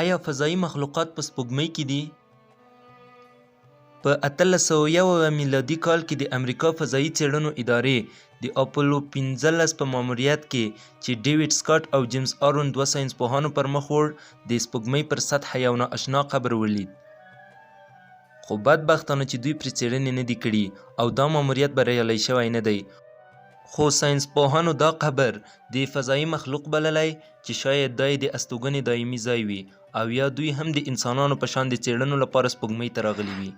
آیا فضايي مخلوقات په سپوږمۍ کې دي؟ په 1871 میلادي کال کې د امریکا فضايي څېړنو ادارې د اپولو 15 په ماموریت کې چې ډیویډ سکاټ او جیمز آرون دوه ساینسپوهانو پر مخ وړ، د سپوږمۍ پر سطحه یو نا اشنا قبر ولید. خو بدبختانه چې دوی پرې څېړنې نه دي کړي او دا ماموریت بریالی شوی نه دی. خو ساینسپوهانو دا قبر د فضايي مخلوق بللی چې شاید دا یې د استوګنې دایمي ځای وي او یا دوی هم د انسانانو په شان د څېړنو لپاره سپوږمۍ ته راغلي وي.